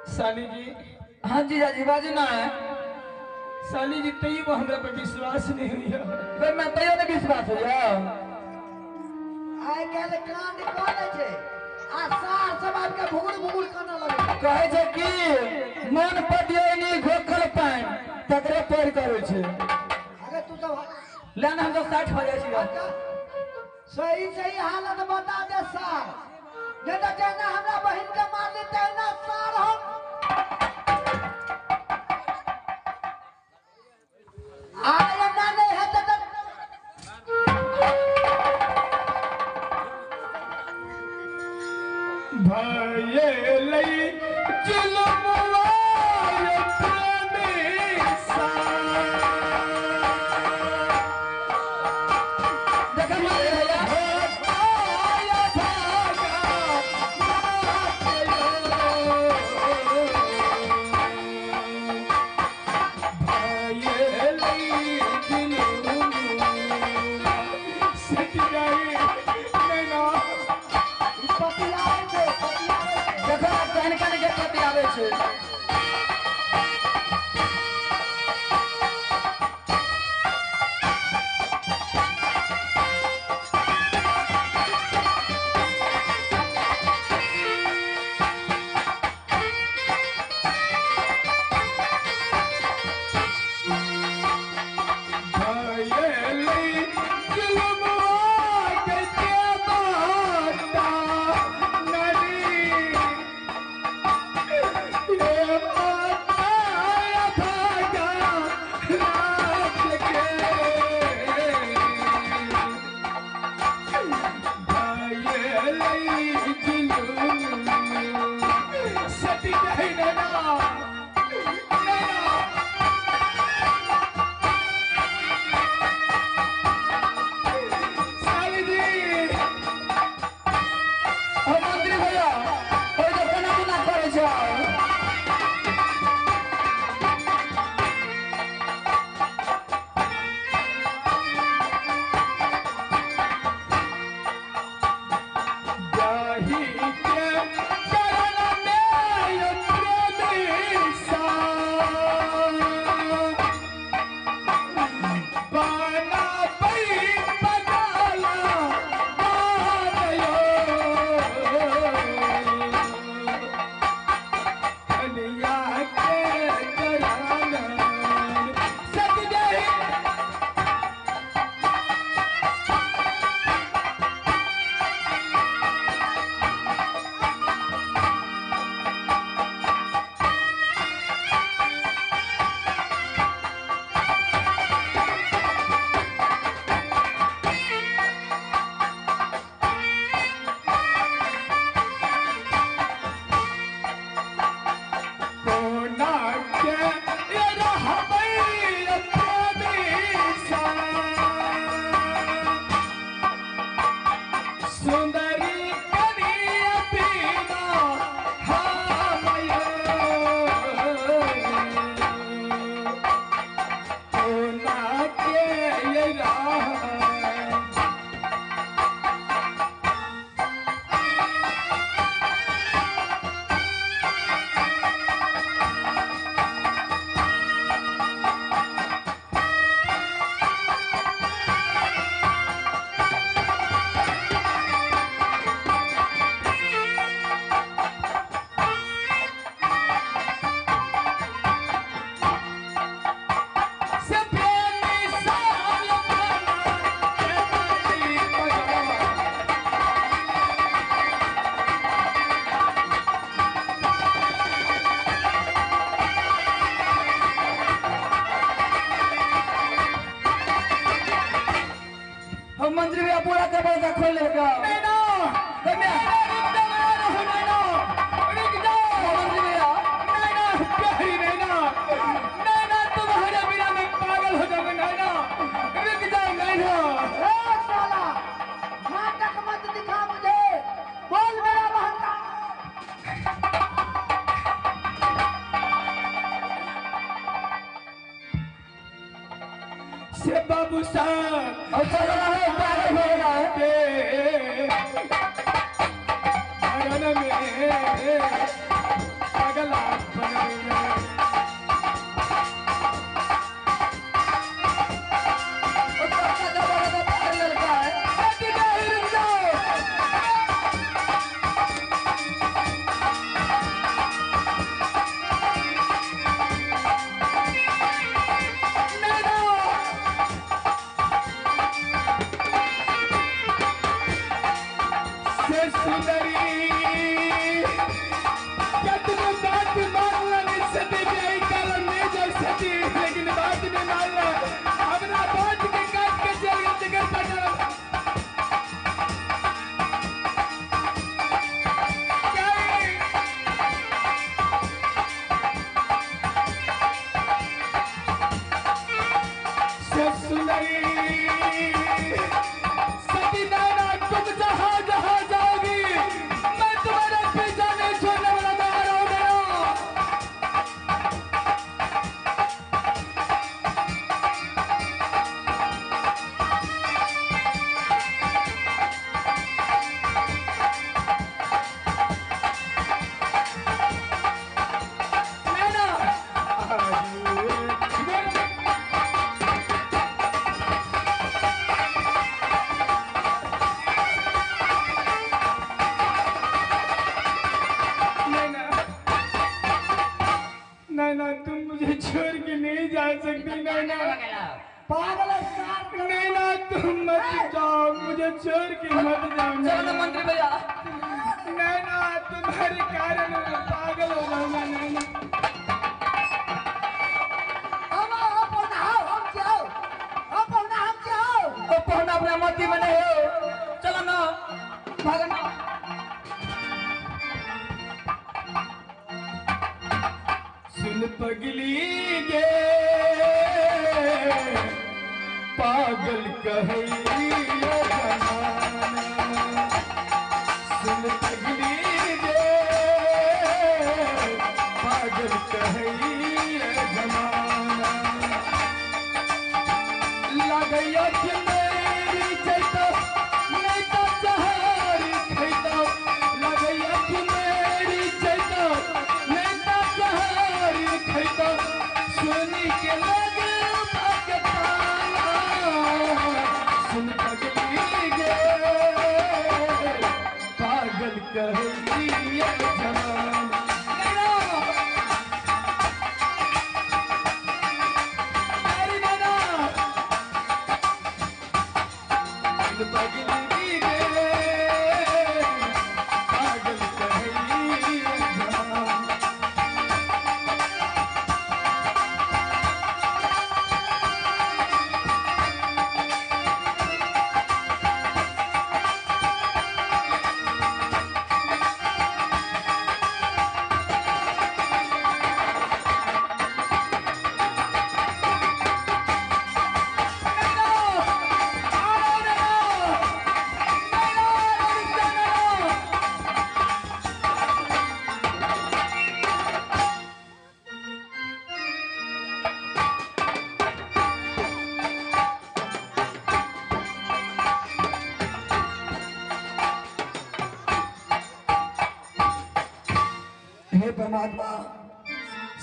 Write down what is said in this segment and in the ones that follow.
साली जी। हाँ जीजाजी बाजू ना। साली जी तैयो हमरा पर विश्वास नहीं हुई है। मैं तैयो नहीं विश्वास हो जा। आइ काल्हि कांड करै छै आ सार सब आबि के भुगुर भुगुर कानऽ लगै छै। कहै छै कि मन पतियनी घोखल पानि तकरे पैर करै छै। अरे तू सब ले ना हम सब 60 हो जाइ छी। सही सही हालत बता दे सार, नहीं तो जेना हमरा बहिन के मारली तहिना सार हम। आय ना नहीं है तो भयलै जुलुमवाय प्रेमी सा। देखा मारे भैया। पतियाबै छै, पतियाबै छै। देखो कहन कहन के पति आबै छै। ओ मंत्री भैया ओइ जे केना केना करै छै। हम मंत्री भैया पूरा के पैसा खोल लेलकै। मंत्री भैया ए साला नाटक मत दिखा मुझे, बोल मेरा बहन का। से बाबू साहब और चल रहा है पागल हो रहा है। के चरण में पगला मुझे छोड़ के नहीं जा सकती नैना। पागल है सार। नैना तुम मत जाओ, मुझे छोड़ के मत जाओ। चलो ना मंत्री भैया। नैना तुम्हारे कारण मैं पागल हो जाऊंगा नैना। हम पहुना हो, हम जाओ, हम पहुना हम जाओ। ओ पहुना अपना मती में नहीं हो। चलो ना भागना। सुन पगली गे पागल कहैया जमाना। सुन पगली गे पागल कहैया जमाना। लगैया कि मेरी जैतो नहीं तो जहर खैतो। लगैया कि मेरी जैतो नहीं तो जहर खैतो। सुनी के लगे भगताना। सुन पगली गे पागल कहैया जमाना। नैना, अरे नैना, सुन पगली गे पागल कहैया जमाना। हे परमात्मा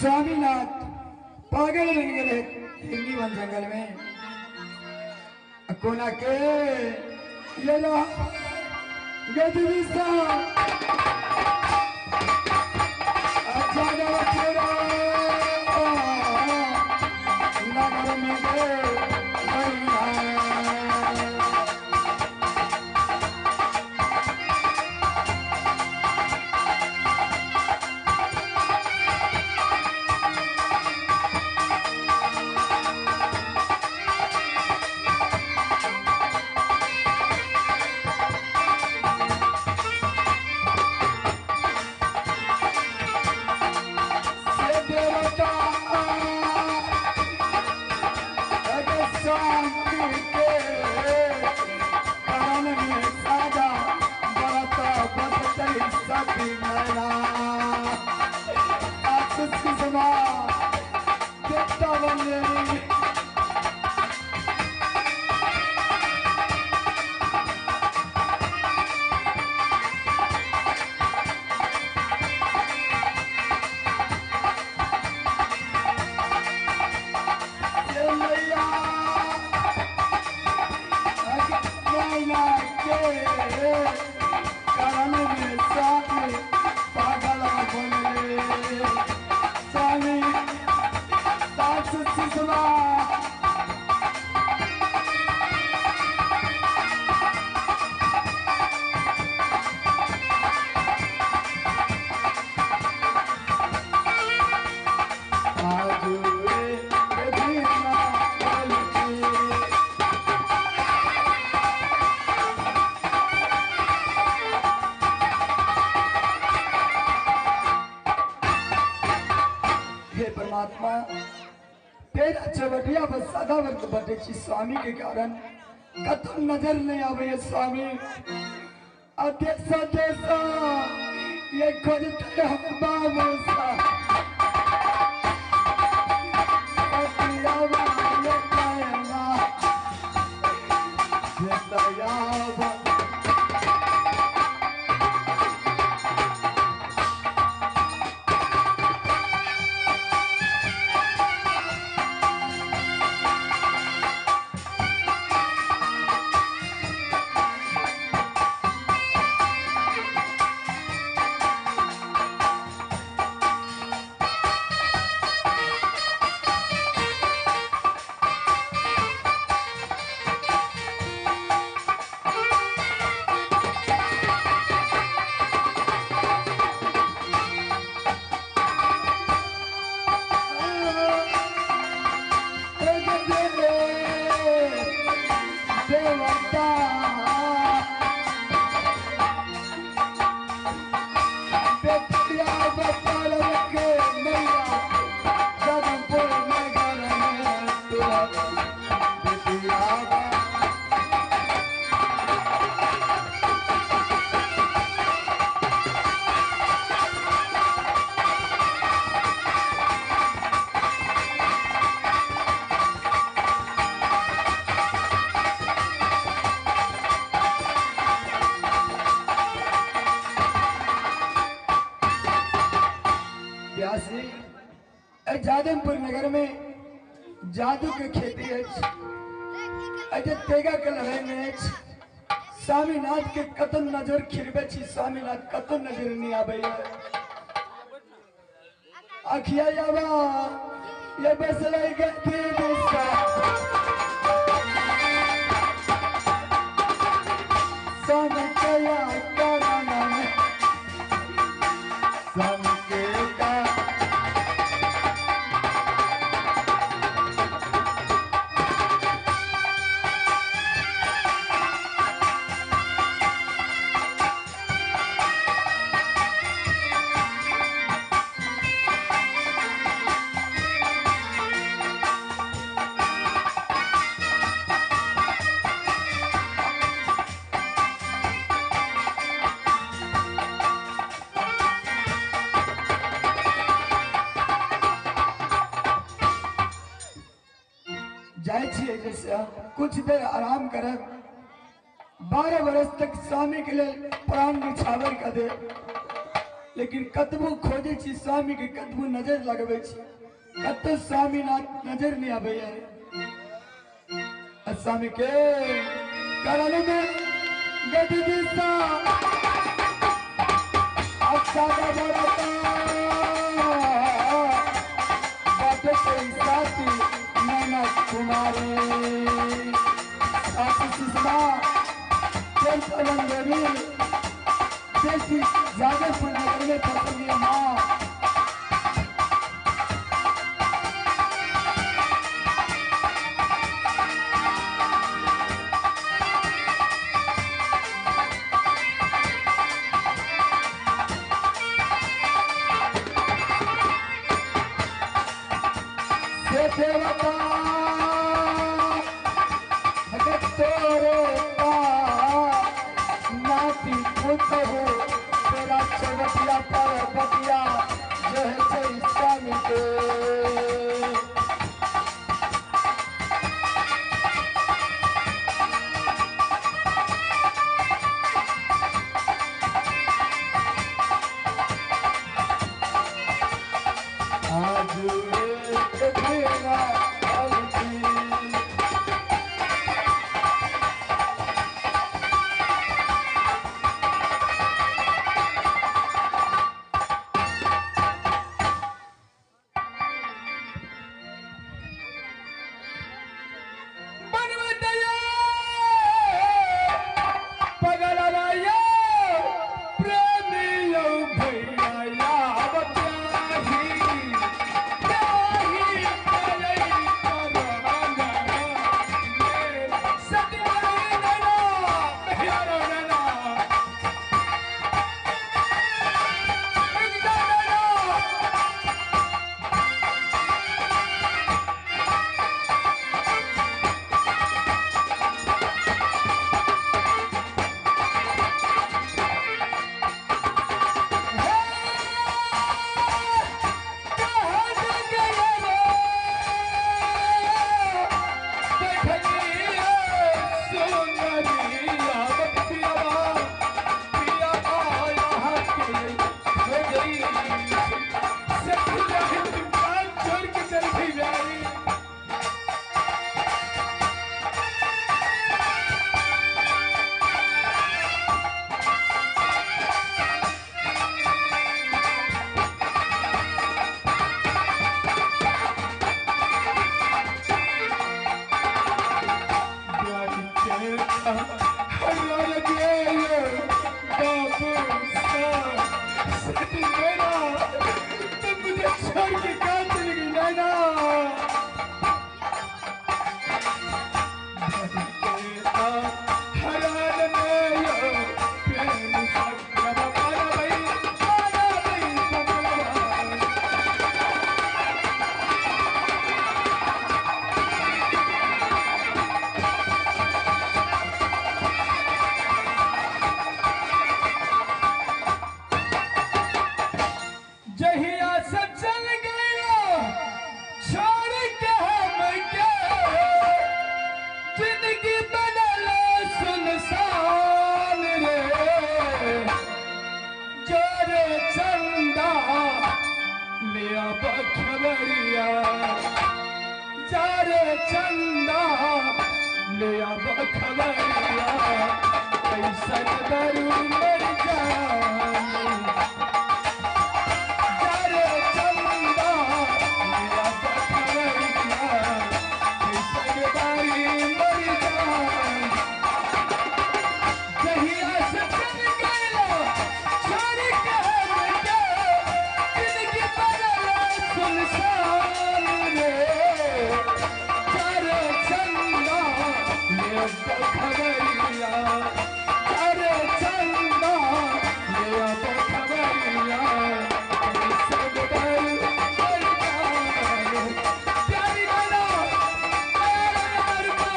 स्वामीनाथ पागल बन गए हिंदी वन जंगल में। कोना के ये गजबी सा अच्छा पूरा नगर में गए मैया। से देवता अगर शांति के कारण में सादा बरता बसतई सती नैना। आसुसमा देवता बने। मैया नैना के कारण में स्वामी पागल बनले। स्वामी सास सुषमा आज रे दीना बलती। हे परमात्मा तेरा चवटिया बस सदा वर्त बटे छी स्वामी के कारण कतौ नजर नहीं आवे ये स्वामी। देसा देसा ये खोजते हम बाबू सा। सतियावा ये नैना, देसयावा। व्यास जी, जादमपुर नगर में जादू के खेती अछि, तेगा के लड़ाई में अछि। स्वामीनाथ के कतन नजर खिरबे छी, स्वामीनाथ कतन नजर नहीं आवे। अखिया यावा ये बसलाई गति दिशा स्वामी के या कराना में स्वामी के का जैसे कुछ देर आराम कर 12 वर्ष तक स्वामी के लिए प्राण निछावर कर दे, लेकिन कतबो खोजे छी स्वामी के, कतबो नजर लगबे छी, कतबो स्वामीनाथ नजर नहीं आवे। स्वामी के कारण में गति दिशा अच्छा साथी नैना कुमारी साथी सुषमा देवी बेटी जादवपुर नगर में फसल माँ। देवता तोरे नाती पुतहु तेरा चौबटिया पर बतिया जो है स्वामी के। आज एक जहिया से चल गया छोड़ के हम के जिंदगी बनल सुनसान रे, जोरे चंदा ले ले अब खबरिया जा रे चंदा ले अब खबरिया कैसन दारू मर जानी जा रे चंदा ले अब खबरिया कैसन दारू मर जानी जहिया से चल गइलो छोड़ के हमके जिंदगी बदल सुनसान रे जा रे चंदा ले अब खबरिया जा रे चंदा ले अब खबरिया कैसन दारू मर जानी प्यारी गाना प्यारा रुको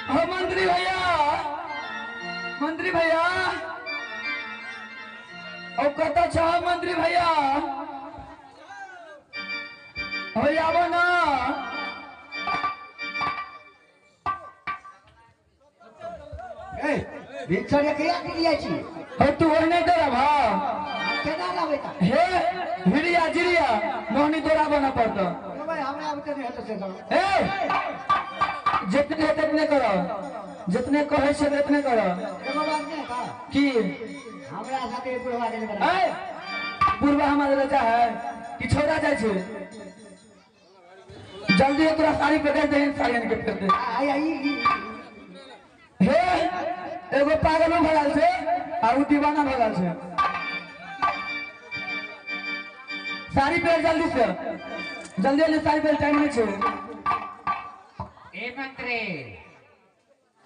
हो मंत्री भैया, मंत्री भैया, और कत छ मंत्री भैया? हो आबो ना। ए भिनसरे कहिया के लिए छी? हो तू ओहने दौड़ब? हाँ केना लाबै ता? हे हिरिया जिरिया मोहनी दौड़ाबो ना पड़तो। यो भाई हमरा आबते नहीं हेतौ से तो। ए जितने है तितने करो, जितने कहे से तितने करो। एगो बात नहीं का की हमरा साथे बुढ़वा गेल बना। ए बुढ़वा हमारे राजा है कि छोड़ा जाय छे? जल्दी तोरा साड़ी पकड़ दे, साड़ी के फेर दे। आई आई हे एगो पागलो भगल छे आ उ दीवाना भगल छे। साड़ी पहन जल्दी से, जल्दी जल्दी साड़ी पहन, टाइम नहीं छे। ए मंत्री,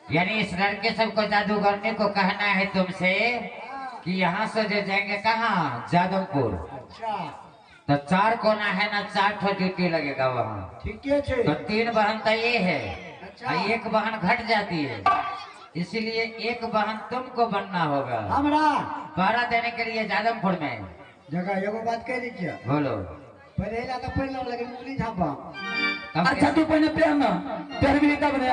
यानी इस लड़के सबको जादूगरने को कहना है तुमसे कि यहाँ से जो जाएंगे कहाँ? जादमपुर। अच्छा तो 4 कोना है ना, 4 ठो ड्यूटी लगेगा वहाँ। ठीक है छे। तो 3 बहन तो ये है। अच्छा। एक बहन घट जाती है, इसीलिए एक बहन तुमको बनना होगा। हमरा पहरा देने के लिए जादमपुर में। जगह एगो बात कह दीजिए। बोलो। पहले ला तो पहले लेकिन उंगली झापा। अच्छा तू पहले पहन ना, पहन भी तब ने।